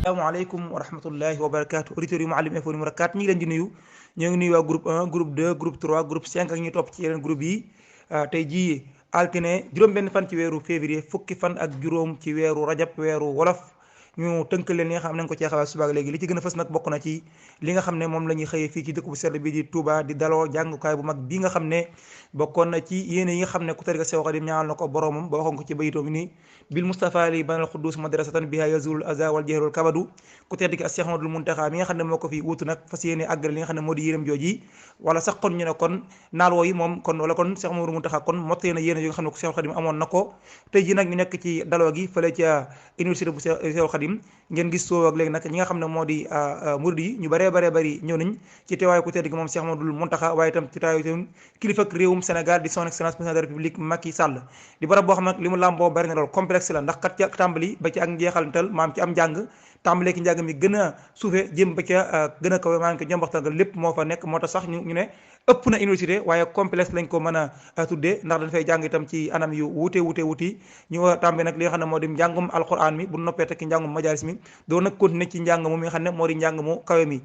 asalaamaaleykum wa rahmatullahi wa barakaatu auditeurs yu Mouhalim Info numéro 4 ñi ngi leen di nuyu ñoo ngi nuyu waa groupe 1 groupe 2 groupe 3 groupe 5 ak ñuy topp ci yeneen groupe yi tey jii altine juróom-benn fan ci weeru février fukki fan ak juróom ci weeru rajab weeru wolof ñu tënk leen li nga xam ne nañ ko ci xabaar subaak léegi li ci gën a fës nag bokk na ci li nga xam ne moom la ñuy xëyee fii ci dëkk bu sell bi di Touba di daloo jàngukaay bu mag bi nga xam ne bokkoon na ci yéene yi nga xam ne ku tariqa Seex Xaadim ñaanal na ko boromam ba waxoon ko ci bayitoom ni bil Mustafa li banal xuddus madrasatan biha yazul aza wal jahrul kabadu ku tedd ki ak Seex Ahmadul Muntaxa mi nga xam ne moo ko fi wuutu nag fas yéene àggale li nga xam ne moo di yéenam jooji wala sax kon ñu ne kon naal wooyi moom kon wala kon Seex Ahmadul Muntaxa kon mottee na yéene yi nga xam ne ko Seex Xaadim amoon na ko tey ji nag ñu nekk ci daloo gi fële ca université bu Seex Xaadim ngeen gis soo ak léegi nag ñi nga xam ne moo di murid yi ñu baree bari ñëw nañ ci teewaayu ku tedd gi moom Cheikh Ahmadoul Mountakha waaye itam ci teewaayu itam kilifa ak réewum Sénégal di son excellence président de la République Macky Sall di barab boo xam nag li mu làmboo bari na lool complexe la ndax kat ci ak tàmbali ba ci ak njeexaltal maam ci am njàng tàmbalee ki njàng mi gën a suufe jëm ba ca gën a kawe maanaam ko njombaxtal nga lépp moo fa nekk moo tax sax ñu ne ëpp na université waaye complexe lañ ko mën a tuddee ndax dañ fay jàng itam ci anam yu wuti ñu tàmbee nag li nga xam ne moo di njàngum alquran mi bu noppee tekki njàngum majalis mi doo nag continuer ci njàng mu mi nga xam ne moo di njàng mu kawe mi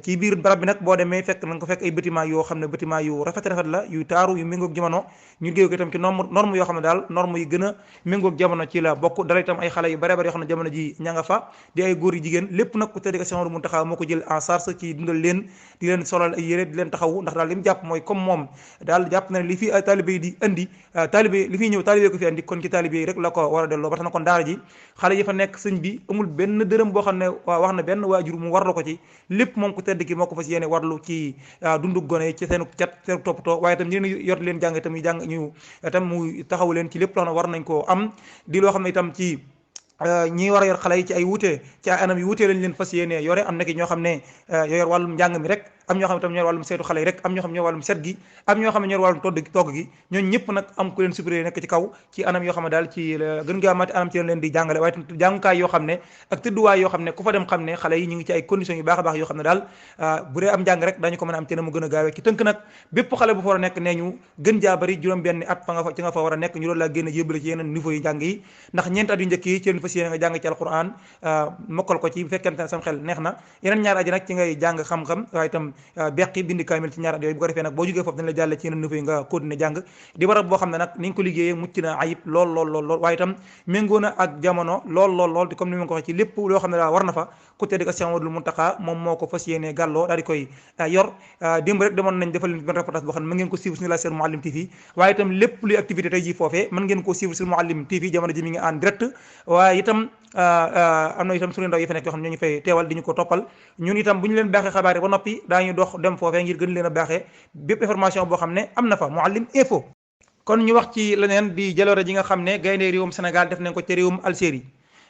ci biir barab bi nag boo demee fekk na nga ko fekk ay bâtiment yoo xam ne bâtiment yu rafet la yu taaru yu méngoog jamono ñu géew ko itam ci norme yoo xam ne daal norme yi gën a méngoog jamono ci la bokk dara itam ay xale yu bare bari yoo xam ne jamono ji ña nga fa di ay góor yu jigéen lépp nag ku tedd Cheikh Ahmadoul Mountakha moo ko jël en charge ci dundal leen di leen solal ay yére di leen taxawu ndax daal li mu jàpp mooy comme moom daal jàpp na ne li fi taalibe yi di indi taalibe li fiy ñëw taalibe ko fi indi kon ci taalibe yi rek la ko war a delloo ba tax na kon daara ji xale yi fa nekk sëñ bi amul benn dërëm boo xam ne wax na benn waajur mu warlu ko ci lépp moom ku tedd ki moo ko fas yéene warlu ci dundu gone ci seenu cat seenu toppatoo waaye itam ñeneen yor leen jàng itam ñu itam mu taxawu leen ci lépp loo xam ne war nañ koo am di loo xam ne itam ci ñi war a yor xale yi ci ay wuute ci ay anam yu wuute lañ leen fas yéene yore am na ki ñoo xam ne ñoo yor wàllum njàng mi rek am ñoo xam ne tam ñoo wàllum seetu xale yi rek am ñoo xam ne ñoo wàllum set gi am ñoo xam ne ñoo wàllum togg gi ñooñu ñëpp nag am ku leen supérieur nekk ci kaw ci anam yoo xam ne daal ci gën gaa mati anam ci leen di jàngale waaye tam jàngukaay yoo xam ne ak tëdduwaay yoo xam ne ku fa dem xam ne xale yi ñu ngi ci ay conditions yu baax a baax yoo xam ne daal bu dee am njàng rek dañu ko mën a am ci na mu gën a gaawee ci tënk nag bépp xale bu fa war a nekk nee ñu gën jaa bari juróom benn at fa nga fa ci nga fa war a nekk ñu doon laa génn yëbbale ci yeneen niveau yi njàng yi ndax ñeenti at yu njëkk yi ci leen fas yéene nga jàng ci alquran mokkal ko ci bu fekkente ne sam xel neex na yeneen ñaar aji nag ci ngay jàng xam-xam waaye itam beqi bindi kaamil ci ñaar at yooyu bu ko defee nag boo jógee foofu dañ la jàlle ci yeneen niveau yi nga continuer jàng di barab boo xam ne nag ni nga ko liggéeyee mucc na ayib lool waaye itam méngoo na ak jamono lool di comme ni ma ko waxee ci lépp loo xam ne daal war na fa ku tedd ak Cheikh Ahmadoul Mountakha moom moo ko fas yéene gàlloo daal di koy yor démb rek demoon nañ defal leen benn reportage boo xam ne mën ngeen ko suivre sur la chaîne Mouhalim TV waaye itam lépp luy activité tey ji foofee mën ngeen ko suivre sur Mouhalim TV jamono ji mi ngi en direct waaye itam am na itam suñu ndaw yi fa nekk yoo xam ne ñoo ñu fay teewal di ñu ko toppal ñun itam bu ñu leen baaxee xabaar yi ba noppi daañu dox dem foofee ngir gën leen a baaxee bépp information boo xam ne am na fa Mouhalim Info. kon ñu wax ci leneen di jaloore ji nga xam ne gaynde réewum Sénégal def nañ ko ci réewum Algérie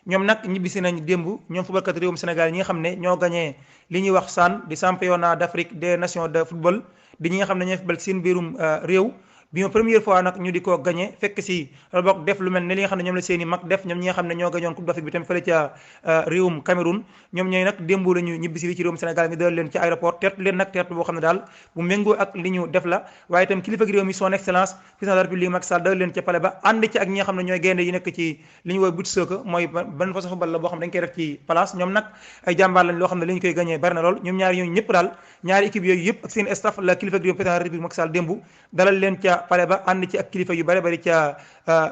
ñoom nag ñibbisi nañ démb ñoom footballkat réewum Sénégal ñi nga xam ne ñoo gagné li ñuy wax CHAN di championnat d'Afrique des nations de football di ñi nga xam ne ñooy football seen biirum réew bi ma première fois nag ñu di ko gagné fekk si bokk def lu mel ne li nga xam ne ñoom la seen i mag def ñoom ñi nga xam ne ñoo gañoon coupe d'Afrique bi tam fële ca réewum Cameroun ñoom ñooy nag démb la ñu ñibbisi li ci réewum Sénégal ngi dalal leen ci aéroport teertu leen nag teertu boo xam ne daal bu méngoo ak li ñu def la waaye itam kilifa gi réew mi son excellence président de la République Macky Sall dalal leen ca palais ba ànd ci ak ñi nga xam ne ñooy gaynde yi nekk ci li ñu woy but soccer mooy ban façon football la boo xam ne dañ koy def ci place ñoom nag ay jàmbaar lañ loo xam ne li ñu koy gagné bari na lool ñoom ñaari ñooñu ñëpp daal ñaari équipe yooyu yëpp ak seen staff la kilifa gi réew président de la République Macky Sall démb dalal leen ca palais ba ànd ci ak kilifa yu bari bari ca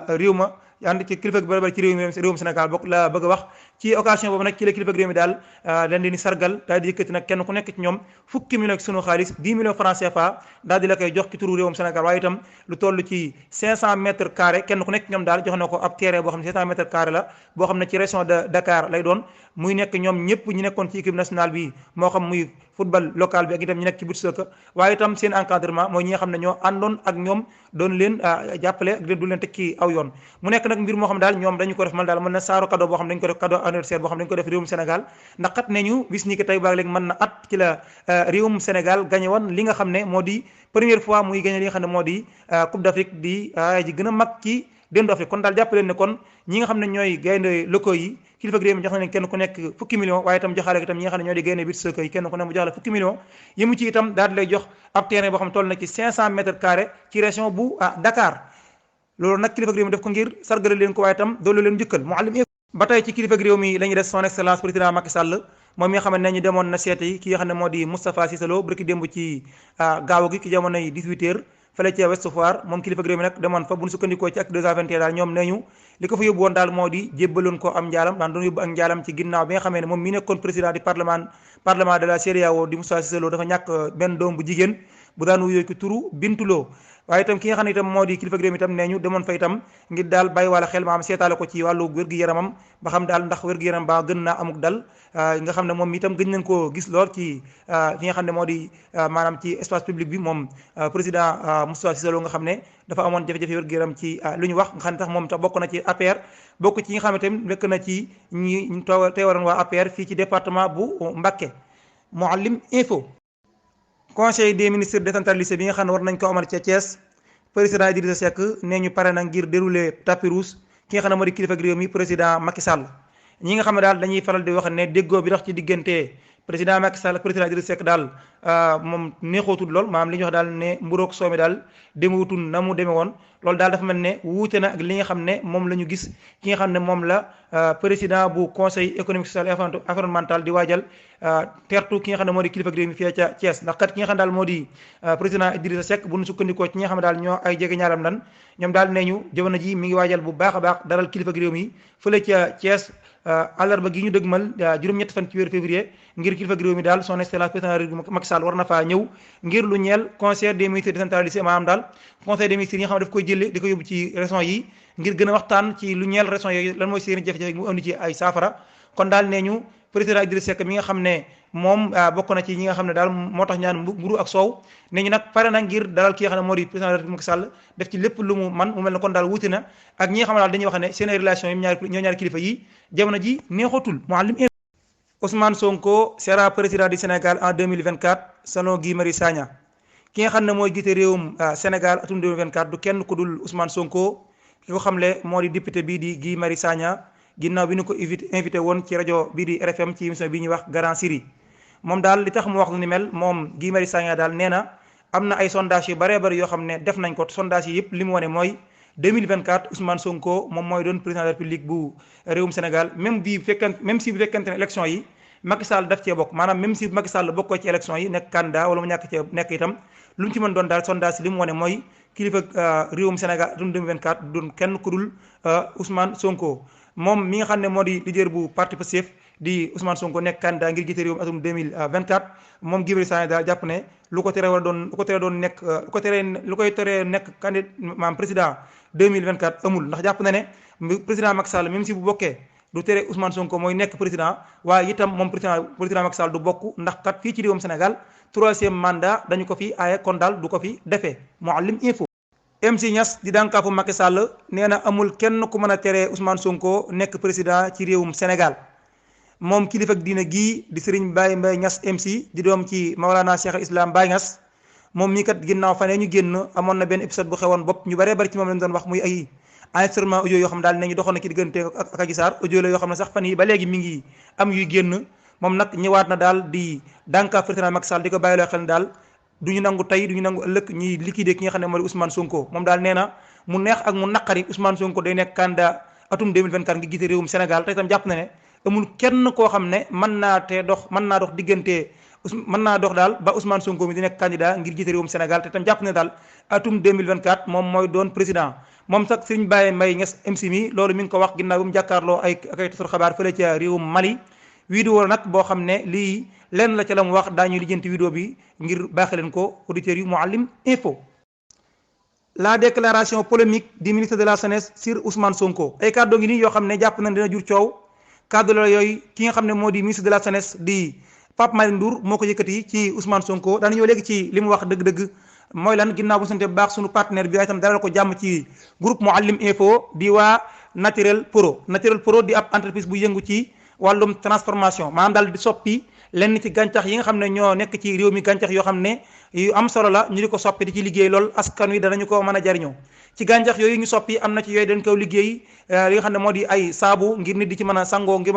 réew ma ànd ci kilifa yu bari bari ci réewum Sénégal bokk la bëgg a wax ci occasion boobu nag ci la kilifa réew mi daal dañ leen di sargal daal di yëkkati nag kenn ku nekk ci ñoom fukki millions ci sunu xaalis 10 millions francs CFA daal di la koy jox ci turu réewum Sénégal waaye itam lu toll ci 500 mètres carrés kenn ku nekk ñoom daal jox na ko ab terrain boo xam ne 500 mètres carrés la boo xam ne ci région de Dakar lay doon muy nekk ñoom ñëpp ñu nekkoon ci équipe nationale bi moo xam muy football local bi ak itam ñu nekk ci but soccer waaye itam seen encadrement mooy ñi nga xam ne ñoo àndoon ak ñoom doon leen jàppale ak du leen teg ci aw yoon mu nekk nag mbir moo xam daal ñoom dañu ko def man daal mën na saaru cadeau boo xam dañu ko def cadeau anniversaire boo xam dañu ko def réewum Sénégal ndax xat ne ñu bis ni ki tey baag léegi mën na at ci la réewum Sénégal gagné woon li nga xam ne moo di première fois muy gagné li nga xam ne moo di Coupe d'Afrique di ji gën a mag ci déndu Afrique kon daal jàppaleen ne kon ñi nga xam ne ñooy gaynde locaux yi kilifa réew mi jox na leen kenn ku nekk fukki million waaye itam joxaale itam ñi nga xam ne ñoo di gaynde biir soccer yi kenn ku nekk mu jox la fukki million yëmu ci itam daal di lay jox ab terrain boo xam ne toll na ci 500 mètres carrés ci région bu Dakar loolu nag kilifa réew mi def ko ngir sargale leen ko waaye itam doolu leen njëkkal Mouhalim ba tey ci kilifa réew mi la ñuy des son excellence président Macky Sall moom mi nga xam ne ñu demoon na seeti ki nga xam ne moo di Moustapha Cissé Lo barki démb ci gaaw gi ci jamonoy 18h fële ca Ouest Foire moom kilifa réew mi nag demoon fa bu ñu sukkandikoo ci acte 221 daal ñoom nee ñu li ko fa yóbbu woon daal moo di jébbaloon ko am njaalam daan doon yóbbu ak njaalam ci ginnaaw bi nga xamee ne moom mi nekkoon président du parlement de la CEDEAO di Moustapha Cissé Lo dafa ñàkk benn doom bu jigéen bu daan wuyoo ki turu Bintu Lo waaye itam ki nga xam ne itam moo di kilifa réew mi itam nee ñu demoon fa itam ngir daal bàyyi wàlla xel maam seetaale ko ci wàllu wér-gu-yaramam ba xam daal ndax wér-gu-yaram ba gën naa amuk dal nga xam ne moom itam gëj nañ koo gis lool ci fi nga xam ne moo di maanaam ci espace public bi moom président Moustapha Cissé Lo nga xam ne dafa amoon jafe-jafe wér-gu-yaram ci lu ñu wax nga xam ne tax moom tax bokk na ci APR bokk ci nga xam ne tamit nekk na ci ñi teewaroon waa APR fii ci département bu Mbacké. Mouhalim Info. Conseil des ministres décentralisé bi nga xam ne war nañ ko amal ca Thiès président Idrissa Seck nee ñu pare na ngir dérouler tapis rouge ki nga xam ne moo di kilifa réew mi président Macky Sall ñi nga xam ne daal dañuy faral di wax ne déggoo bi dox ci diggante président Macky Sall ak président Idrissa Seck daal moom neexootul lool maanaam li ñuy wax daal ne mburoog soomi daal demewutul na mu demee woon loolu daal dafa mel ne wuute na ak li nga xam ne moom la ñu gis ki nga xam ne moom la président bu conseil économique social et environnemental di waajal tertu ki nga xam ne moo di kilifa réew mi fii ca Thiès ndax kat ki nga xam ne daal moo di président Idrissa Seck bu ñu sukkandikoo ci ñi nga xam ne daal ñoo ay jege ñaaram lan ñoom daal nee ñu jamono ji mi ngi waajal bu baax a baax dalal kilifa réew mi fële ca Thiès àllarba gi ñu dëgmal juróom-ñetti fan ci weeru février ngir kilifa réew mi daal son excellence président Macky Sall war na faa ñëw ngir lu ñeel conseil des ministres décentralisé maanaam daal conseil des ministres yi nga xam ne daf koy jëlee di ko yóbbu ci régions yi ngir gën a waxtaan ci lu ñeel régions yooyu lan mooy seen jafe-jafe mu indi ci ay saafara kon daal nee ñu président Idrissa Seck mi nga xam ne moom bokk na ci ñi nga xam ne daal moo tax ñaan mburu ak soow ne ñu nag pare na ngir dalal ki nga xam ne moo di président Macky Sall def ci lépp lu mu man mu mel ne kon daal wuute na ak ñi nga xam ne daal dañuy wax ne seen relation yi ñoo ñaari kilifa yi jamono ji neexatul Mouhalim. Ousmane Sonko sera président du Sénégal en 2024 selon Guy Marius Sagna ki nga xam ne mooy jiite réewum Sénégal atum 2024 du kenn ku dul Ousmane Sonko ki ko xamle moo di député bii di Guy Marius Sagna ginnaaw bi ñu ko invité woon ci rajo bii di RFM ci émission bi ñuy wax Grand Siri moom daal li tax mu wax lu ni mel moom Guy Marius Sagna daal nee na am na ay sondage yu bëree bëri yoo xam ne def nañ ko sondage yi yëpp li mu wane mooy 2024 Ousmane Sonko moom mooy doon président de la République bu réewum Sénégal même si bu fekkente ne élection yi Macky Sall daf cee bokk maanaam même si Macky Sall bokkoo ci élection yi nekk candidat wala mu ñàkk cee nekk itam lu mu ci mën doon daal sondage li mu wane mooy kilifa réewum Sénégal atum 2024 doon kenn ku dul Ousmane Sonko moom mi nga xam ne moo di leader bu parti Pastef di Ousmane Sonko nekk candidat ngir jiite réewum atum 2024 moom Guy Marius Sagna daal jàpp ne lu koy teree nekk candidat maanaam président 2024 amul ndax jàpp na ne président Macky Sall même si bu bokkee du tere Ousmane Sonko mooy nekk président waaye itam moom président Macky Sall du bokk ndax kat fii ci réewum Sénégal 3e mandat dañu ko fi aaye kon daal du ko fi defee Mouhalim Info. MC Niass di dànkaafu Macky Sall nee na amul kenn ku mën a tere Ousmane Sonko nekk président ci réewum Sénégal moom kilifa diina gii di Serigne Baye Mbaye Niass MC di doom ci Maolana Cheikh Islam Baye Niass moom mii kat ginnaaw fan ñu génn amoon na benn épisode bu xewoon bopp ñu baree bari ci moom lañ doon wax muy ay enregistrement audio yoo xam daal ne ñu doxoon na ci diggante ak Adji Sarr audio la yoo xam ne sax fan yi ba léegi mi ngi am yuy génn moom nag ñëwaat na daal di dànkaaf président Macky Sall di ko bàyyiloo xel ne daal du ñu nangu tey du ñu nangu ëllëg ñuy liquider ki nga xam ne moo di Ousmane Sonko moom daal nee na mu neex ak mu naqari Ousmane Sonko day nekk candidat atum 2024 ngi jiite réewum Sénégal te itam jàpp na ne amul kenn koo xam ne mën naa dox diggante mën naa dox daal ba Ousmane Sonko mi di nekk candidat ngir jiite réewum Sénégal te itam jàpp ne daal atum 2024 moom mooy doon président moom sax Serigne Baye Mbaye Niass MC mi loolu mi ngi ko wax ginnaaw bi mu jàkkaarloo ay tasur xabaar fële ca réewum Mali vidéo nag boo xam ne lii lenn la ca la mu wax daañuy lijjanti vidéo bi ngir baaxee leen ko auditeurs yu Mouhalim Info. La déclaration polémique du ministre de la jeunesse sur Ousmane Sonko ay kàddu ngi nii yoo xam ne jàpp nañ dina jur coow kàddu la yooyu ki nga xam ne moo di ministre de la jeunesse di Pape Malick Ndour moo ko yëkkati ci Ousmane Sonko daana ñëw léegi ci li mu wax dëgg-dëgg mooy lan ginnaaw bu sante bu baax suñu partenaire bi waaye itam dalal ko jàmm ci groupe Mouhalim Info di waa Naturel Pro di ab entreprise bu yëngu ci wàllum transformation maanaam daal di soppi lenn ci gàncax yi nga xam ne ñoo nekk ci réew mi gàncax yoo xam ne yu am solo la ñu di ko soppi di ci liggéey lool askan wi danañu ko mën a jariñoo ci gàncax yooyu ñu soppi am na ci yooyu dañ ko liggéey li nga xam ne moo di ay saabu ngir nit di ci mën a sangoo ngir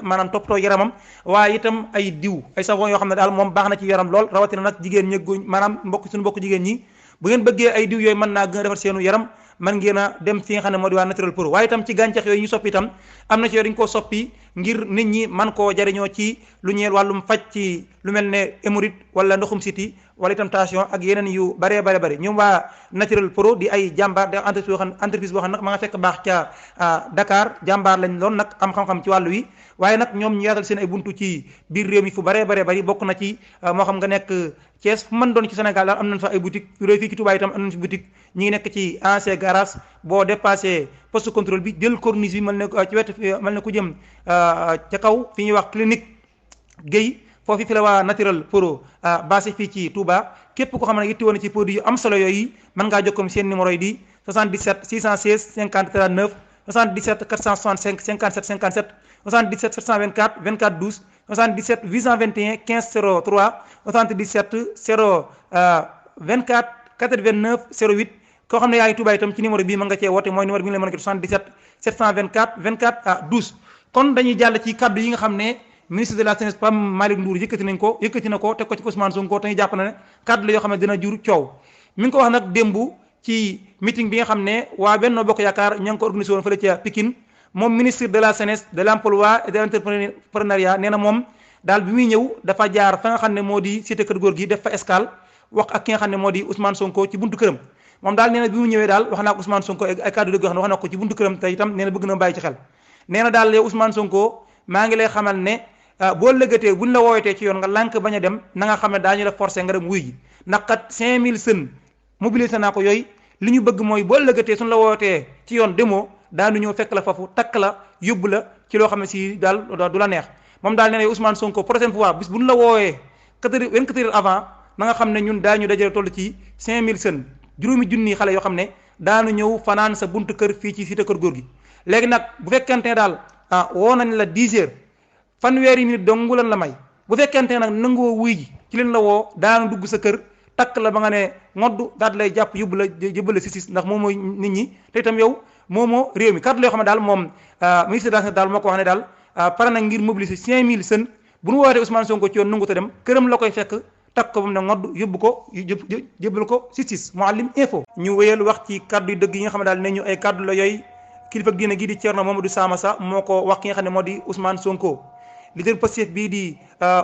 maanaam toppatoo yaramam waaye itam ay diw ay savon yoo xam ne daal moom baax na ci yaram lool rawatina nag jigéen ñi maanaam suñu mbokk jigéen ñi bu ngeen bëggee ay diw yooyu mën naa gën a defar seenu yaram man ngeen a dem fi nga xam ne moo di waa Natural Pro waaye itam ci gàncax yooyu ñu soppi itam am na ci yooyu dañu koo soppi ngir nit ñi man koo jariñoo ci lu ñeel wàllum faj ci lu mel ne hémorroïde wala ndoxum siti wala itam tension ak yeneen yu bare ñoom waa Natural Pro di ay jàmbaar da entreprise boo xam nag ma nga fekk baax ca Dakar jàmbaar lañ loon nag am xam-xam ci wàllu wi waaye nag ñoom ñu yaatal seen ay buntu ci biir réew mi fu bare bari bokk na ci moo xam nga nekk Thiès fu mën doon ci Sénégal daal am nañ fa ay boutique yu réew fii ci Touba itam am nañ fi boutique ñi ngi nekk ci ancien garage boo dépassé poste contrôle bi jël corniche bi mel ne ci wet mel ne ku jëm ca kaw fi ñuy wax clinique Guèye foofu fi la waa Natural Pro basé fii ci Touba képp ko xam ne yitti woon ci produit yu am solo yooyu mën ngaa jokkoo seen numéro yi di 77 616 50 39 77 465 57 57 77 724 24 12 77 821 15 03 77 0 24 89 08 koo xam ne yaa ngi Touba itam ci numéro bii mën nga cee woote mooy numéro bi ñu leen mën a jot 77 724 24 12 kon dañuy jàll ci kaddu yi nga xam ne ministre de la jeunesse Pape Malick Ndour yëkkati na ko teg ko ci Ousmane Sonko te ñu jàpp na ne kaddu la yoo xam ne dina jur coow mi ngi ko wax nag démb ci meeting bi nga xam ne waa Benno Bokk Yaakaar ña ngi ko organisé woon fële ca Pikine moom ministre de la jeunesse de l'emploi et de l'entrepreneuriat nee na moom daal bi muy ñëw dafa jaar fa nga xam ne moo di cité kër góor gi def fa escale wax ak ki nga xam ne moo di Ousmane Sonko ci buntu këram moom daal nee na bi mu ñëwee daal wax naa ko Ousmane Sonko ay kaddu dëgg yoo xam ne wax na ko ci buntu këram te itam nee na bëgg na bàyyi ci xel nee na daal yow Ousmane Sonko maa ngi lay xamal ne boo lëggatee buñ la woowetee ci yoon nga lànk bañ a dem na nga xam ne daañu la forcé nga dem wuy ji ndax kat 5000 sën mobilisé naa ko yooyu li ñu bëgg mooy boo lëggatee suñ la woowetee ci yoon demoo daanu ñëw fekk la foofu takk la yóbbu la ci loo xam ne si daal du la neex moom daal nee na Ousmane Sonko prochaine fois bis buñ la woowee 24 heures avant na nga xam ne ñun daañu dajale toll ci 5000 sën juróomi junni xale yoo xam ne daanu ñëw fanaan sa buntu kër fii ci cité kër góor gi léegi nag bu fekkente ne daal woo nañ la 10 heures fanweeri minute dong lan la may bu fekkente nag nangoo wuy ji ci leen la woo daanu dugg sa kër takk la ba nga ne ngoddu daal lay jàpp yóbbu la sis ndax moom mooy nit ñi te itam yow moomoo réew mi kaddu la yoo xam ne daal moom ministre de la daal moo ko wax ne daal pare na ngir mobiliser 5000 sën bu ñu wootee Ousmane Sonko ci yoon nangu te dem këram la koy fekk takk ko ba mu ne ngodd yóbbul ko sis Mouhalim Info ñu wéyal wax ci kaddu yu dëgg yi nga xam ne daal ne ñu ay kaddu la yooyu kilifa diine gii di Thierno Mamadou Samassa moo ko wax ki nga xam ne moo di Ousmane Sonko leader Pastef bii di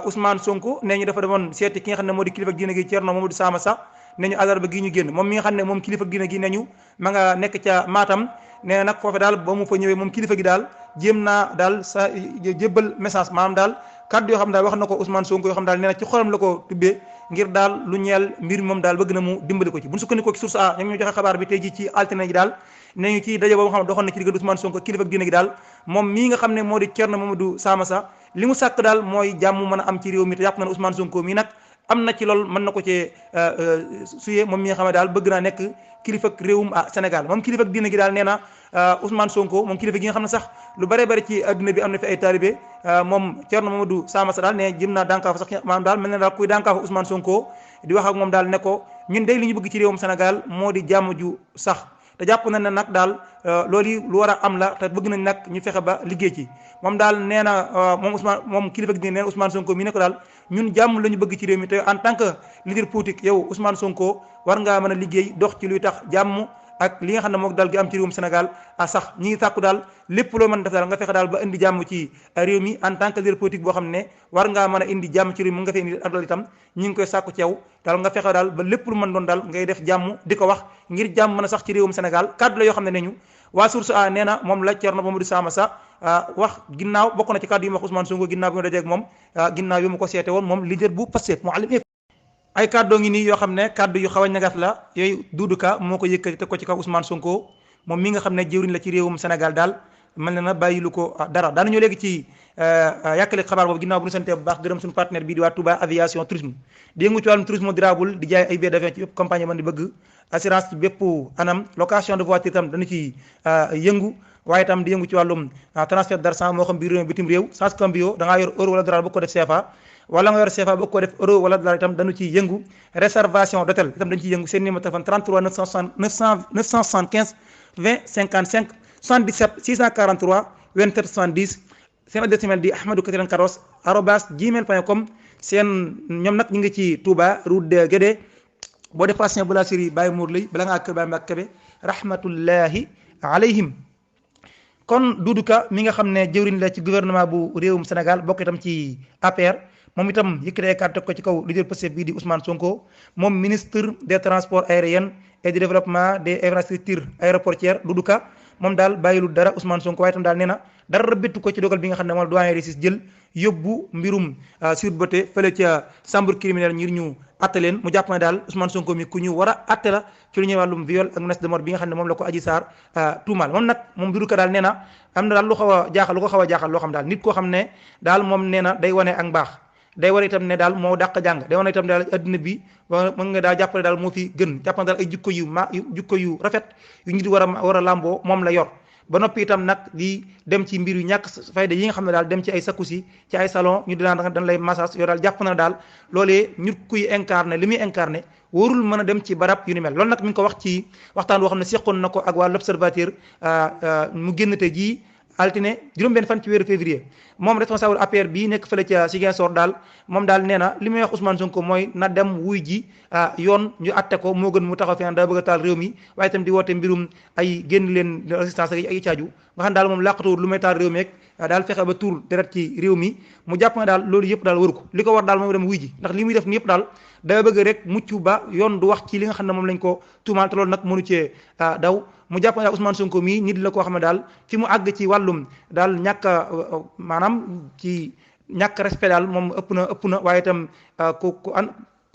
Ousmane Sonko nee ñu dafa demoon seeti ki nga xam ne moo di kilifa diine gi Thierno Mamadou Samassa nee ñu àllarba gii ñu génn moom mi nga xam ne moom kilifa diine gi nee ñu ma nga nekk ca Matam nee nag foofe daal ba mu fa ñëwee moom kilifa gi daal jéem naa daal sa jébbal message maanaam daal kaddu yoo xam daal wax na ko Ousmane Sonko yoo xam daal nee na ci xolam la ko tubbee ngir daal lu ñeel mbir moom daal bëgg na mu dimbali ko ci bu ñu sukkandikoo ci source a ñoom ñoo joxe xabaar bi tey ji ci altine ji daal nee ñu ci daje boobu nga xam ne doxoon na ci diggante Ousmane Sonko kilifa diine gi daal moom mii nga xam ne moo di Thierno Mamadou Samassa li mu sàkk daal mooy jàmm mën a am ci réew mi te jàpp na ne Ousmane Sonko mii nag am na ci lool mën na ko cee suyee moom mi nga xam ne daal bëgg naa nekk kilifa réewum Sénégal moom kilifa diine gi daal nee na Ousmane Sonko moom kilifa gi nga xam ne sax lu bare bari ci adduna bi am na fi ay taalibe moom Thierno Mamadou Samassa daal ne jëm naa dànkaafu sax maanaam daal mel na daal kuy dànkaafu Ousmane Sonko di wax ak moom daal ne ko ñun day li ñu bëgg ci réewum Sénégal moo di jàmm ju sax te jàpp na ne nag daal loolu yi lu war a am la te bëgg nañ nag ñu fexe ba liggéey ci moom daal nee na moom kilifa gi nee na Ousmane Sonko mi ne ko daal ñun jàmm la ñu bëgg ci réew mi te en tant que leader politique yow Ousmane Sonko war ngaa mën a liggéey dox ci luy tax jàmm ak li nga xam ne moom daal gi am ci réewum Sénégal sax ñi ngi sàkku daal lépp loo mën def daal nga fexe daal ba indi jàmm ci réew mi en tant que leader politique boo xam ne war ngaa mën a indi jàmm ci réew mi nga fee indi ak loolu itam ñi ngi koy sàkku ci yow daal nga fexe daal ba lépp lu mën doon daal ngay def jàmm di ko wax ngir jàmm mën a sax ci réewum Sénégal kaddu la yoo xam ne ñu waa source a nee na moom la Thierno Mamadou Samassa wax ginnaaw bokk na ci kaddu yi mu wax Ousmane Sonko ginnaaw bi mu dajee ak moom ginnaaw bi mu ko seete woon moom leader bu Pastef Mouhalim ay kàddoo ngi nii yoo xam ne kàddu yu xaw a ñagas la yooyu Doudou Ka moo ko yëkkati teg ko ci kaw Ousmane Sonko moom mi nga xam ne jëwriñ la ci réewum Sénégal daal mel na bàyyilu ko dara daanañu léegi ci yàkkale xabaar boobu ginnaaw bu ñu santee bu baax gërëm suñu partenaire bii di waa Touba aviation tourisme di yëngu ci wàllum tourisme durable di jaay ay billets d'avion ci bépp compagnie man di bëgg assurance ci bépp anam location de voiture itam dañu ci yëngu waaye itam di yëngu ci wàllum transfert d'argent moo xam biir réew bitim réew sans cambio da ngaa yor euro wala dollar bëgg ko def CFA wala nga yor CFA bëgg ko def euro wala dollar itam dañu ciy yëngu réservation d'hôtel itam dañu ciy yëngu seen numéro téléphone 33 975 20 55 77 643 27 70 seen adresse email di ahmadou94@gmail.com seen ñoom nag ñu ngi ci Touba route de Guédé boo def patient bu la série Baye Mour lay bala ngaa kër Baye Mbacke Kebe rahmatullahi alayhim. kon Doudou Ka mi nga xam ne jëwriñ la ci gouvernement bu réewum Sénégal bokk itam ci APR moom itam yëkkati ay kàddu teg ko ci kaw leader Pastef bii di Ousmane Sonko moom ministre des transports aériens et du développement des infrastructures aéroportuaires Doudou Ka moom daal bàyyilul dara Ousmane Sonko waaye itam daal nee na dara bettu ko ci dogal bi nga xam ne moom doyen Ressis jël yóbbu mbirum Sweet Beauté fële ca chambre criminelle ngir ñu atte leen mu jàpp ne daal Ousmane Sonko mi ku ñu war a atte la ci lu ñuy wàllum viol ak menace de mort bi nga xam ne moom la ko Adji Sarr tuumaal moom nag moom Doudou Ka daal nee na am na daal lu ko xaw a jaaxal loo xam daal nit koo xam ne daal moom nee na day wane ak mbaax day wane itam ne daal moo dàq jàng day wane itam daal adduna bi mën nga daal jàppale daal moo fi gën jàpp na daal ay jikko yu rafet yu nit war a làmboo moom la yor ba noppi itam nag di dem ci mbir yu ñàkk fayda yi nga xam ne daal dem ci ay sakkusi ci ay salon ñu dinaan dañ lay massage yoo daal jàpp na daal loolee nit kuy incarné li muy incarné warul mën a dem ci barab yu ni mel loolu nag mi ngi ko wax ci waxtaan boo xam ne seqoon na ko ak waa l'Observateur mu génn te jii altine juróom-benn fan ci weeru février moom responsable APR bii nekk fële ca Ziguinchor daal moom daal nee na li muy wax Ousmane Sonko mooy na dem wuy ji yoon ñu atte ko moo gën mu taxaw fi naan daa bëgg a taal réew mi waaye itam di woote mbirum ay génn leen résistance ak ay caaju nga xam daal moom làqatuwul lu may taal réew mi rek daal fexe ba tuur deret ci réew mi mu jàpp ne daal loolu yëpp daal waru ko li ko war daal moom dem wuy ji ndax li muy def ni yëpp daal daa bëgg rek mucc ba yoon du wax ci li nga xam ne moom lañ ko tuumaal te loolu nag mënu cee daw mu jàpp ne daal Ousmane Sonko mii nit la koo xam ne daal fi mu àgg ci wàllum daal ñàkk maanaam ci ñàkk respect daal moom ëpp na waaye itam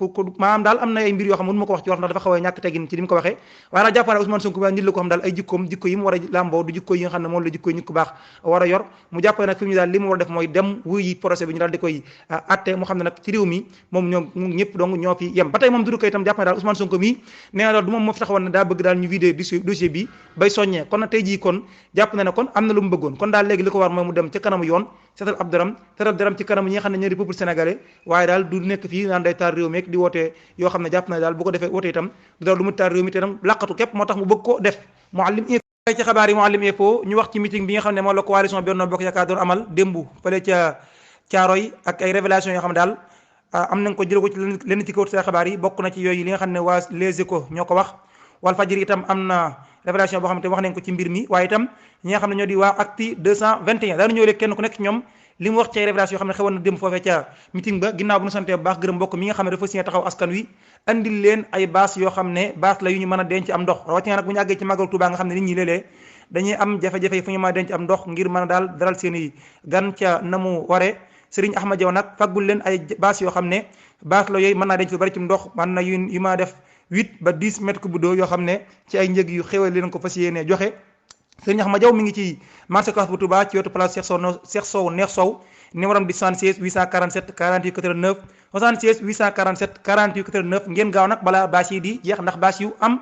ku maanaam daal am na ay mbir yoo xam ne mënu ma ko wax ci wax ndax dafa xaw a ñàkk teggin ci li mu ko waxee waaye daal jàpp naa Ousmane Sonko nit la ko xam daal ay jikko yi mu war a làmboo du jikko yi nga xam ne moom la jikko yi nit ku baax war a yor mu jàpp nag fi mu daal li mu war a def mooy dem wuy procès bi ñu daal di koy atte mu xam ne nag ci réew mi moom ñoom ñëpp donc ñoo fi yem ba tey moom Doudou Ka itam jàpp na daal Ousmane Sonko mii nee na daal du moom moo fi taxawoon ne daa bëgg daal ñu vidé dossier bi bay soññee kon nag tey jii kon jàpp na ne kon am na lu mu bëggoon kon daal léegi li ko war mooy mu dem ca kanamu yoon seetal ab daram teral daram ci kanamu ñi nga xam ne ñoo di peuple sénégalais waaye daal du nekk fii naan day taal réew mi di wootee yoo xam ne jàpp na daal bu ko defee wootee itam du daal lu mu taal réew mi te itam làqatu képp moo tax mu bëgg ko def Mouhalim Info ci xabaar yi Mouhalim Info ñu wax ci meeting bi nga xam ne moom la coalition Benno Bokk Yaakaar doon amal démb fële ca Caaroy ak ay révélation yoo xam ne daal am nañ ko jële ko ci lenn ci kaw xabaar yi bokk na ci yooyu li nga xam ne waa Les Échos ñoo ko wax Walfadjri itam am na révélation boo xam ne wax nañ ko ci mbir mi waaye itam ñi nga xam ne ñoo di waa Actu 221 daanu ñëw léegi kenn ku nekk ñoom li mu wax ci révélation yoo xam ne xewoon na dem foofee ca meeting ba ginnaaw bu ñu santee bu baax gërëm mbokk mi nga xam ne dafa signé taxaw askan wi andil leen ay baas yoo xam ne baas la yu ñu mën a denc am ndox rawatina nag bu ñu àggee ci màggal Tuubaa nga xam ne nit ñi léeg-léeg dañuy am jafe-jafe yi fu ñu mën a denc am ndox ngir mën a daal daral seen i gan ca na mu waree Serigne Ahmad Diaw nag faggul leen ay baas yoo xam ne baas la yooyu mën naa denc lu bari ci ndox mën na yu ma def 8 ba 10 mètres cube d'eau yoo xam ne ci ay njëg yu xéwal leen ko fas yéene joxe Serigne Ahmad Diaw mi ngi ci marché Ocass bu Touba ci wetu place Cheikh Sow Neex Sow numéro am di 76 847 48 89 76 847 48 89 ngeen gaaw nag balaa baas yi di jeex ndax baas yu am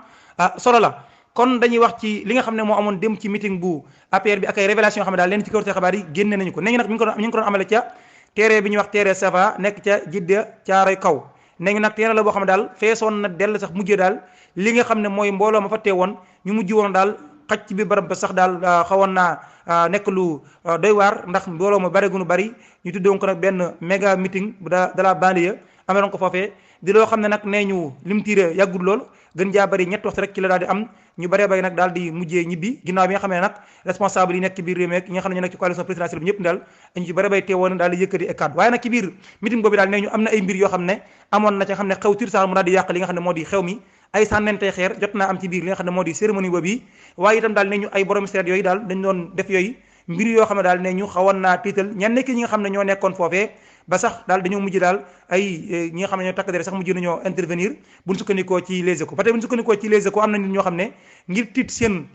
solo la kon dañuy wax ci li nga xam ne moo amoon dem ci meeting bu APR bi ak ay révélation yoo xam ne daal leen ci kawte xabaar yi génne nañu ko nee nag ñu ngi ko doon amale ca terrain bi ñuy wax terrain Safa nekk ca Jidda Caaroy kaw nee ngi nag terrain la boo xam ne daal feesoon na dell sax mujjee daal li nga xam ne mooy mbooloo ma fa teewoon ñu mujj woon daal xaj ci biir barab ba sax daal xawoon naa nekk lu doy waar ndax mbooloo ma bari gunu bari ñu tuddoon ko nag benn méga meeting bu de la banlieue ameloon ko foofee di loo xam ne nag nee ñu lim tiire yàggul lool gën jaa bari ñetti waxtu rek ci la daal di am ñu baree bari nag daal di mujjee ñibbi ginnaaw bi nga xam ne nag responsable yi nekk ci biir réew mi ñi nga xam ne ñu nekk ci coalition présidentielle bi ñëpp daal ñu ci baree bari teewoon daal di yëkkati ay kàddu waaye nag ci biir meeting boobu daal nee ñu am na ay mbir yoo xam ne amoon na ca xam ne xew tir sax mu daal di yàq li nga xam ne moo di xew mi ay sànnentey xeer jot naa am ci biir li nga xam ne moo di cérémonie boobu yi waaye itam daal ne ñu ay borom seet yooyu daal dañ doon def yooyu mbir yoo xam ne daal ne ñu xawoon naa tiital ñan nekk ñi nga xam ne ñoo nekkoon foofee ba sax daal dañoo mujj daal ay ñi nga xam ne ñoo takk dere sax mujj nañoo intervenir buñ sukkandikoo ci Les Échos ba tey buñ sukkandikoo ci Les Échos am na nit ñoo xam ne ngir tiit seen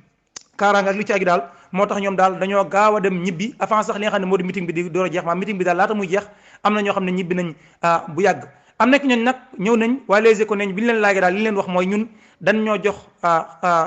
kaaraanga ak li ci agi daal moo tax ñoom daal dañoo gaaw a dem ñibbi avant sax li nga xam ne moo di meeting bi di door a jeex maa meeting bi daal laata muy jeex am na ñoo xam ne ñibbi nañ bu yàgg am na ki ñooñ nag ñëw nañ waa Les Échos neñ bi ñu leen laajee daal li leen wax mooy ñun dañ ñoo jox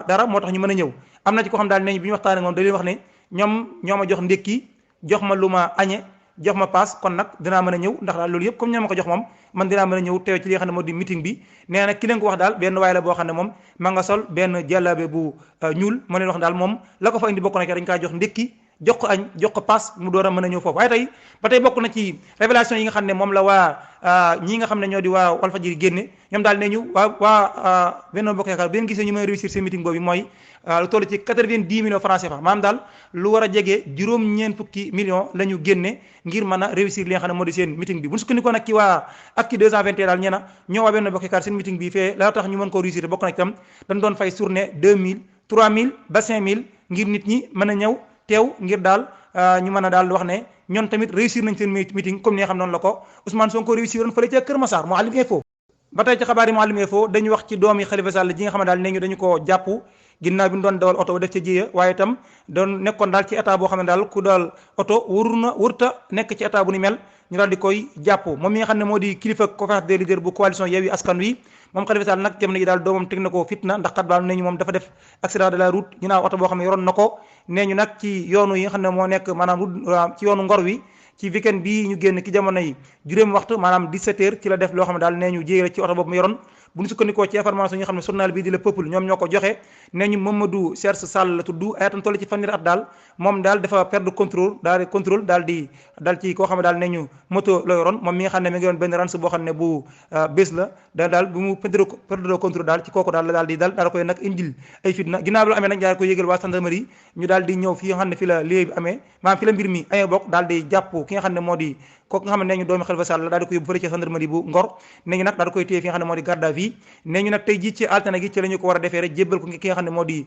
dara moo tax ñu mën a ñëw am na ci ko xam daal neñ bi ñu waxtaanee moom da leen wax ne ñoom ñoo ma jox ndékki jox ma lu ma añe jox ma paas kon nag dinaa mën a ñëw ndax daal loolu yëpp comme ñoo ma ko jox moom man dinaa mën a ñëw teew ci li nga xam ne moo di meeting bi nee na ki leen ko wax daal benn waay la boo xam ne moom ma nga sol benn jàllaabe bu ñuul ma leen wax daal moom la ko fa indi bokk na ci dañ kaa jox ndékki jox ko añ jox ko paas mu door a mën a ñëw foofu. waaye tey ba tey bokk na ci révélation yi nga xam ne moom la waa ñi nga xam ne ñoo di waa Walfadjri génne ñoom daal ne ñu waa Benno Bokk Yaakaar bi ngeen gisee ñu mën a réussir seen meeting boobu mooy lu toll ci 90 millions francs CFA maanaam daal lu war a jege juróom-ñeent fukki millions la ñu génne ngir mën a réussir li nga xam ne moo di seen meeting bi bu ñu sukkandikoo nag ci waa ak ci 221 daal ñee na ñoo waa Benno Bokk Yaakaar seen meeting bi fee la tax ñu mën koo réussir bokk na itam dañ doon fay journée 2000 3000 ba 5000 ngir nit ñi mën a ñëw teew ngir daal ñu mën a daal wax ne ñoom tamit réussir nañ seen meeting comme ni nga xam noonu la ko Ousmane Sonko réussir woon fële ca Kër Massar Mouhalim Info. ba tey ci xabaar yi Mouhalim Info dañu wax ci doomi Khalifa Sall ji nga xam ne daal ne ñu dañu koo jàpp ginnaaw bi ñu doon dawal oto ba def ca jiya waaye itam doon nekkoon daal ci état boo xam ne daal ku daal oto wurta nekk ci état bu ni mel ñu daal di koy jàpp moom mi nga xam ne moo di kilifa conférence des leaders bu coalition Yewwi Askan Wi moom Khalifa Sall nag jamono ji daal doomam teg na ko fitna ndax kat daal nee ñu moom dafa def accident de la route ginnaaw oto boo xam ne yoroon na ko nee ñu nag ci yoonu yi nga xam ne moo nekk maanaam ci yoonu Ngor wi ci weekend bii ñu génn ki jamono yi juróomi waxtu maanaam 17h ci la def loo xam ne daal nee ñu jéere ci oto boobu mu yoroon bu ñu sukkandikoo ci information yi nga xam ne journal bii di Le Peuple ñoom ñoo ko joxe nee ñu Mamadou Serge Sall la tudd ay atam toll ci fanweeri at daal moom daal dafa perdre contrôle daal di dal ci koo xam ne daal nee ñu moto la yoroon moom mi nga xam ne mi ngi yoon benn rans boo xam ne bu bés la daal bu mu perdre contrôle daal ci kooku daal la daal di daal koy nag indil ay fitna ginnaaw bi lu amee nag daal koy yëgal waa gendarmerie ñu daal di ñëw fi nga xam ne fi la liggéey bi amee maanaam fi la mbir mi amee bokk daal di jàpp ki nga xam ne moo di kooku nga xam ne nee ñu doomi Khalifa Sall la daal di ko yóbbu fële ci gendarmerie bu Ngor nee ñu nag daal di koy téye fi nga xam ne moo di garde à vue nee ñu nag tey jii ci altine gi ci la ñu ko war a defee rek jébbal ko ki nga xam ne moo di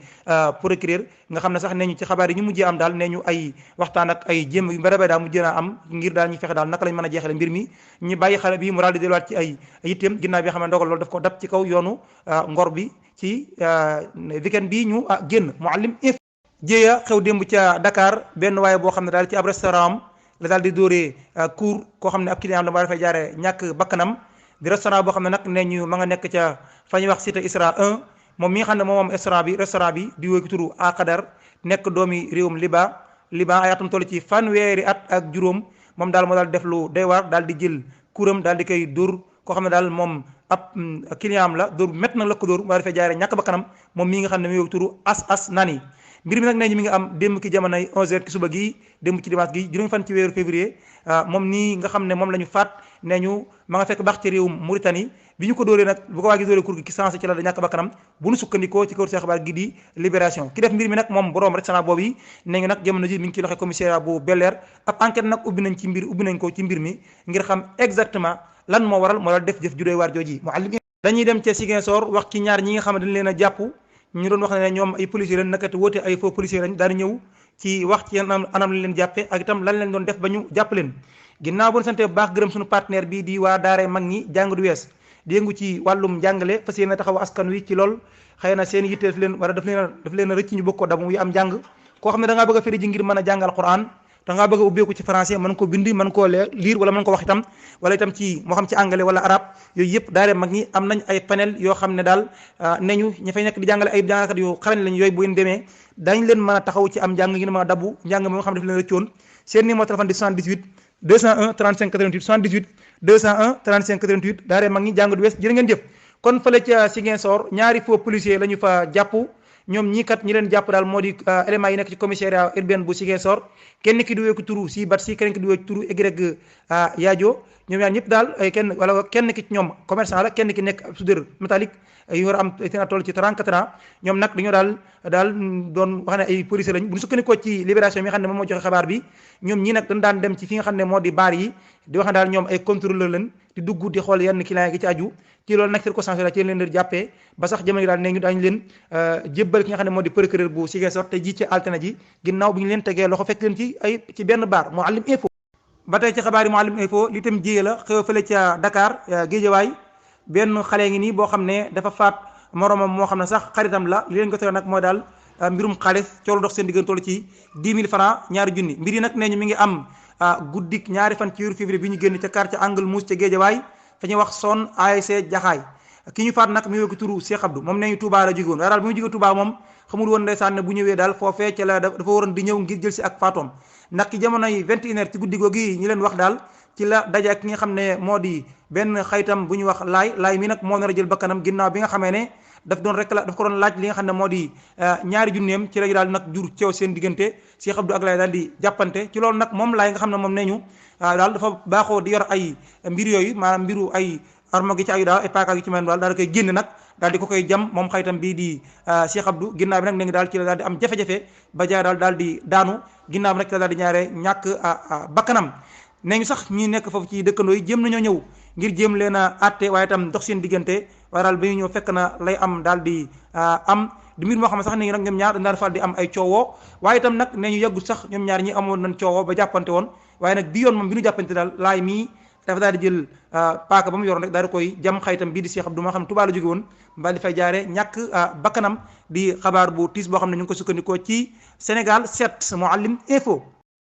procureur nga xam ne sax nee ñu ci xabaar yi ñu mujjee am daal nee ñu ay waxtaan ak ay jéem yu mbéy daal mujjee naa am ngir daal ñu fexe daal naka lañ mën a jeexale mbir mi ñu bàyyi xale bi mu daal di delluwaat ci ay yitteem ginnaaw bi nga xam ne ndogal loolu daf ko dab ci kaw yoonu Ngor bi ci weekend bi ñu génn Mouhalim Info. jéeya xew démb ca Dakar benn waaye boo xam ne daal ci ab restaurant la daal di dóoree cour koo xam ne ab client la ba dafay jaaree ñàkk bakkanam di restaurant boo xam ne nag nee ñu ma nga nekk ca fa ñuy wax cité Isra 1 moom mi nga xam ne moom restaurant bi di wéy turu Akadar nekk doomi réewum Liban ay atam toll ci fanweeri at ak juróom moom daal moo daal def lu doy waar daal di jël kuram daal di koy dóor koo xam ne daal moom ab client am la dóor métt na la ko dóor ba dafay jaaree ñàkk bakkanam moom mi nga xam ne mi wéy turu as nani mbir mi nag nee ñu mi ngi am démb ki jamonoy 11h ci suba gi démb ci dimanche gi juróomi fan ci weeru février moom nii nga xam ne moom la ñu faat nee ñu ma nga fekk baax ci réewum Mauritanie bi ñu ko dóoree nag bu ko waa gi dóoree kur gi ki sensé ci la da ñàkk bakkanam bu ñu sukkandikoo ci kaw see xabaar gi di Libération ki def mbir mi nag moom borom restaurant boobu yi nee ñu nag jamono ji mi ngi ci loxo commissariat bu Bel Air ab enquête nag ubbi nañ ko ci mbir mi ngir xam exactement lan moo waral moo dal def jëf ju doy waar jooji dañuy dem ca Ziguinchor wax ci ñaar ñi nga xam ne dañ leen a jàpp ñu doon wax ne ñoom ay policiers lañ naka te woote ay faux policiers lañ daal di ñëw ci wax ci yenn anam lañ leen jàppee ak itam lan leen doon def ba ñu jàpp leen ginnaaw bu ñu sante bu baax gërëm suñu partenaire bii di waa daara mag ñi jàng du wees di yëngu ci wàllum njàngale fas yéene taxaw askan wi ci lool xëy na seen yitte daf leen a rëcc ñu bëgg ko dam muy am njàng koo xam ne da ngaa bëgg a firi ji ngir mën a jàngal Alquran da ngaa bëgg a ubbeeku ci français mën ko bind mën koo lire wala mën ko wax itam wala itam ci moo xam ci anglais wala arabe yooyu yëpp daara mag ñi am nañ ay panel yoo xam ne daal neñu ña fay nekk di jàngale ay jàngalekat yu xarañ lañ yooyu bu ngeen demee dañ leen mën a taxaw ci am njàng ngeen mën a dabbu njàng mi nga xam ne daf leen rëccoon seen numéro téléphone di 78 201 35 88 78 201 35 88 daara mag ñi jàng du wees jërë ngeen jëf kon fële ca Ziguinchor ñaari faux policier la ñu fa jàpp ñoom ñii kat ñi leen jàpp daal moo di éléments yi nekk ci commissariat urbain bu Ziguinchor kenn ki di wéeku turu si bat si kenn ki di wéeku turu Y Yaajo ñoom ñaar ñëpp daal kenn ki ci ñoom commerçant la kenn ki nekk soudeur métallique yu war a am seen toll ci 34 ans ñoom nag dañoo daal doon wax ne ay policiers lañ bu ñu sukkandikoo ci Libération mi nga xam ne moom moo joxe xabaar bi ñoom ñii nag dañ daan dem ci fi nga xam ne moo di baar yi di wax ne daal ñoom ay contrôleur lañ di dugg di xool yenn client yi ci aju ci loolu nag circonstance la ci leen di jàppee ba sax jamono daal ne ñu daañu leen jébbal ki nga xam ne moo di procureur bu Ziguinchor te ji ci altine ji ginnaaw bi ñu leen tegee loxo fekk leen ci benn baar Mouhalim Info. ba tey ci xabaar yi Mouhalim Info li tam jiyee la xew fële ca Dakar Guédiawaye benn xale ngi nii boo xam ne dafa faat moromam moo xam ne sax xaritam la li leen ko tere nag mooy daal mbirum xaalis coolu dox seen diggante toll ci 10 000 francs ñaari junni mbir yi nag nee ñu mi ngi am guddik ñaari fan ci weeru février bi ñu génn ca quartier Angle Mousse ca Guédiawaye fa ñuy wax son ASC Jaxaay ki ñu faat nag mi ngi ko turu Cheikh Abdou moom nee ñu Touba la jóge woon waaye daal bi mu jóge Touba moom xamul woon ndeysaan ne bu ñëwee daal foofee ca la dafa waroon di ñëw ngir jël si ak faatoom nag ci jamonoy 21h ci guddi googu ñi leen wax daal ci la daje ak ki nga xam ne moo di benn xaytam bu ñu wax laay mi nag moo nar a jël bakkanam ginnaaw bi nga xamee ne daf ko doon laaj li nga xam ne moo di ñaari junneem ci lañu daal nag jur ceew seen diggante Cheikh Abdou ak Laay daal di jàppante ci loolu nag moom Laay nga xam ne moom nee ñu daal dafa baaxoo di yor ay mbir yooyu maanaam mbiru ay armo gi ci ayu daal ay paaka gi ci mel daal koy génn nag daal di ko koy jam moom xaytam bii di Cheikh Abdou ginnaaw bi nag ne ngi daal ci la daal di am jafe-jafe ba jaay daal di daanu ginnaaw bi nag ci la daal di ñaare ñàkk bakkanam nee ñu sax ñi nekk foofu ci dëkkandoo yi jéem nañoo ñëw ngir jéem leen a àtte waaye itam dox seen diggante waaye daal ba ñu ñëw fekk na lay am daal di am di mbir moo xam ne sax ne nag ñoom ñaar dañ daan faral di am ay coowoo waaye itam nag nee ñu yàggut sax ñoom ñaar ñi amoon nañ coowoo ba jàppante woon waaye nag bi yoon moom bi ñu jàppante daal Laay mii dafa daal di jël paaka ba mu yoroon rek daal di koy jam xaytam bii di Cheikh Abdou moo xam ne Tuubaa la jóge woon mbaa di fay jaare ñàkk bakkanam di xabaar bu tiis boo xam ne ñu ngi ko sukkandikoo ci Sénégal 7 Mouhalim Info.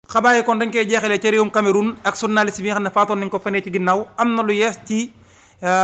xabaar yi kon dañ koy jeexalee ca réewum Cameroun ak journaliste bi nga xam ne faatoon nañ ko fanee ci ginnaaw am na lu yees ci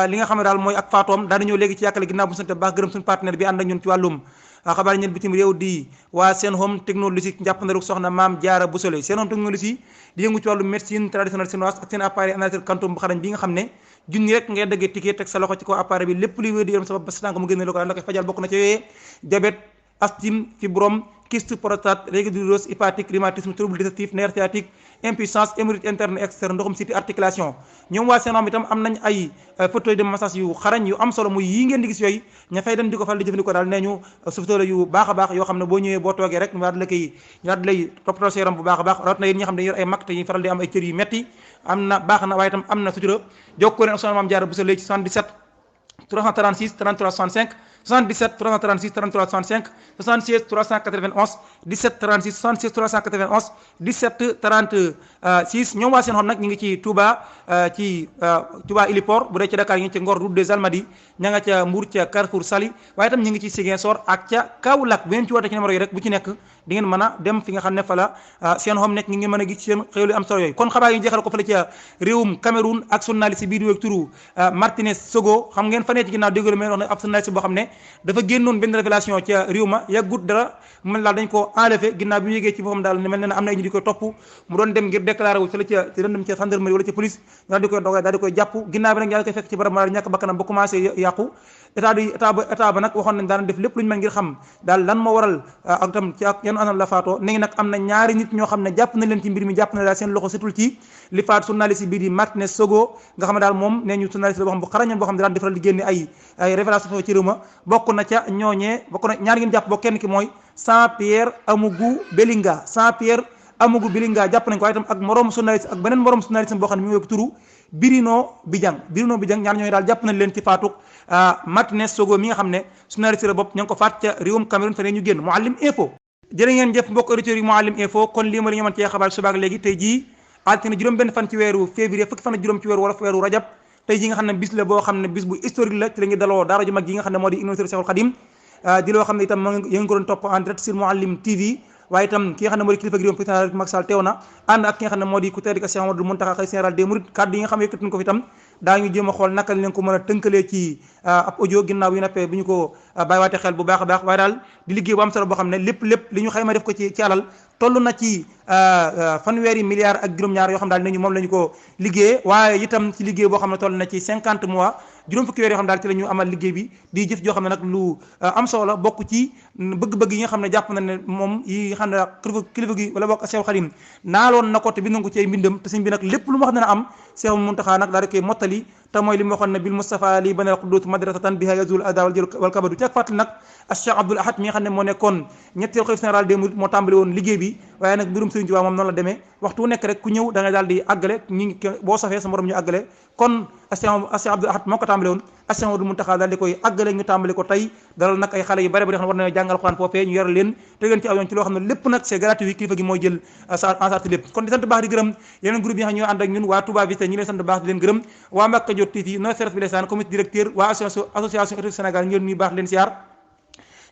li nga xam ne daal mooy ak faatoom daal di ñëw léegi ci yàkkale ginnaaw bu sant baax gërëm suñu partenaire bi ànd ak ñun ci wàllum xabaar yi ñeen bitim réew di waa Senhome technologie njàppandalu soxna Maam Jaara Busole Senhome technologie di yëngu ci wàllu médecine traditionnelle chinoise ak seen appareil analyser quantum bu xarañ bi nga xam ne junni rek ngay daggee ticket teg sa loxo ci kaw appareil bi lépp luy wér di yaram sa bopp ba sa tànk mu génne la ko daal la koy fajal bokk na ci yooyee diabète asthme fibrome kyste prostate rhinocéros hépatique rhumatisme trouble digestif nerf sciatique impuissance hémorroïde interne externe ndoxum siti articulation ñoom waa Senhome itam am nañ ay fauteuil de massage yu xarañ yu am solo muy yii ngeen di gis yooyu ña fay dem di ko fal di jëfandikoo daal nee ñu fauteuil yu baax a baax yoo xam ne boo ñëwee boo toogee rek ñu daal di lay toppatoo sa yaram bu baax a baax rawat na yéen ñi nga xam ne yor ay mag te yi faral di am ay cër yu metti am na baax na waaye itam am na sutura jokkoo leen ak soxna Maam Jaara Buso léegi ci 77 336 33 65 77 336 33 65 76 391 17 36 76 391 17 36 ñoom waa Senhome nag ñu ngi ci Touba ci Touba Héliport bu dee ci Dakar ñu ngi ci Ngor route des Almadies ña nga ca Mbour ca Carrefour Saly waaye itam ñu ngi ci Ziguinchor ak ca Kaolack bu ngeen ci woote ci numéro yi rek bu ci nekk di ngeen mën a dem fi nga xam ne fa la Senhome nekk ñi ngi mën a gis seen xéwlu am solo yooyu kon xabaar yi ñu jeexal ko fële ca réewum Cameroun ak journaliste bii di wéeg turu Martinez Sogo xam ngeen fa nekk ci ginnaaw déglu may wax ne ab journaliste boo xam ne dafa génnoon benn révélation ca réew ma yàggut dara mel daal dañ ko enlevé ginnaaw bi mu yégee ci boppam daal ne mel ne am na ay ñu di koy topp mu doon dem ngir déclaré wu fële ca ci dem ca gendarmerie wala ca police daal di koy dogal daal di koy jàpp ginnaaw bi nag yaa koy fekk ci barab ma ñàkk bakkanam ba commencé yàqu état ba nag waxoon nañ daan def lépp lu ñu mën ngir xam daal lan moo waral ak itam ci ak yan anam la faatoo ne ngi nag am na ñaari nit ñoo xam ne jàpp na leen ci mbir mi jàpp na daal seen loxo setul ci li faat journaliste bii di Martinez Sogo nga xam ne daal moom nee ñu journaliste la boo xam bu xarañoon boo xam ne daan defaral di génne ay révélation ci réew ma bokk na ca ñooñee bokk na ñaari ngeen jàpp boo kenn ki mooy Jean-Pierre Amougou Belinga Jean-Pierre Amougou Belinga jàpp nañ ko waaye itam ak morom journaliste ak beneen morom journaliste boo xam ne mi ngi wéy turu Birino Bijang ñaar ñooñu daal jàpp nañ leen ci faatuk Martinez Sogo mi nga xam ne journaliste la bopp ña ngi ko faat ca réewum Cameroun fa ne ñu génn Mouhalim Info jërë ngeen jëf mbokk auditeurs yi Mouhalim Info kon lii ma li ñu mën cee xabaar subaak léegi tey jii altine juróom benn fan ci weeru février fukki fan ak juróom ci weeru wolof weeru rajab tey jii nga xam ne bis la boo xam ne bis bu historique la ci la ngi daloo daara ju mag yi nga xam ne moo di université Cheikhoul Khadim di loo xam ne itam yéen ngi ko doon topp en direct sur Mouhalim TV waaye itam ki nga xam ne moo di kilifa gi réewum président Macky Sall teew na ànd ak ki nga xam ne moo di ku tedd Cheikh Amadou Mountakha xalifa général des mourides kàddu yi nga xam ne yëkkati ko fi itam daañu jéem a xool naka leen ko mën a tënkalee ci ab audio ginnaaw yi nappee bu ñu ko bàyyiwaate xel bu baax a baax waaye daal di liggéey bu am solo boo xam ne lépp li ñu xayma def ko ci alal toll na ci fanweeri milliards ak juróom-ñaar yoo xam daal nañu moom la ñu ko liggéey waaye itam ci liggéey boo xam ne toll na ci 50 mois juróom fukki weer yoo xam daal ci la ñu amal liggéey bi di jëf joo xam ne nag lu am solo la bokk ci bëgg-bëgg yi nga xam ne jàpp na ne moom yi nga xam ne kilifa gi wala bokk Cheikh Khadim naaloon na ko te bindoon ko ci ay mbindam te sëñ bi nag lépp lu mu wax dana am Cheikh Mountakha nag daal di koy mottali te mooy li mu waxoon ne bil Mustafa li banal qudut madrasatan biha yazul ada wal kabadu ci ak fàttali nag Cheikh Abdoul Ahad mi nga xam ne moo nekkoon ñetteel xalifa général des mourides moo tàmbali woon liggéey bi waaye nag mbirum Sëriñ Tuubaa moom noonu la demee waxtu nekk rek ku ñëw da ngay daal di àggale ñi boo safee sa morom ñu àggale kon Cheikh Abdoul Ahad moo ko tàmbale woon Cheikh Amadou Mountakha daal di koy àggale ñu tàmbali ko tey dalal nag ay xale yu bare bari xam ne war nañoo jàngal Alxuraan foofee ñu yaral leen te leen ci aw yoon ci loo xam ne lépp nag c'est gratuit kilifa gi mooy jël en charge lépp kon di sant baax di gërëm yeneen groupe yi nga xam ne ñoo ànd ak ñun waa Touba Vista ñi leen sant baax di leen gërëm waa Maka Diop TV no service bi lesaan comité directeur waa association études Sénégal ñu leen nuyu baax di leen siyaar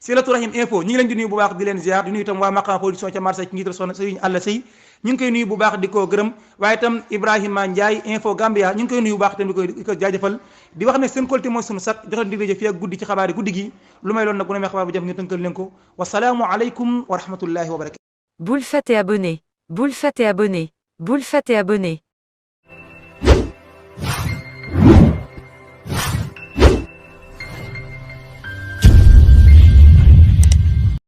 Silatu Rahim Info ñi ngi leen di nuyu bu baax di leen ziar di nuyu itam waa Maqam production ca Marseille ci njiital soxna Serigne Alla Sey ñu ngi koy nuyu bu baax di ko gërëm waaye itam Ibrahima Ndiaye Info Gambia ñu ngi koy nuyu bu baax itam di ko jaajëfal di wax ne seen qualité mooy sunu sat joxe dig daje fii ak guddi ci xabaari guddi gi lu may loon nag bu nemee xabaar bu jëf ñu tënkal leen ko wasalaamu aleykum wa rahmatullahi wa barakatu. Boule fat et abonné. Boule fat et abonné. Boule fat et abonné.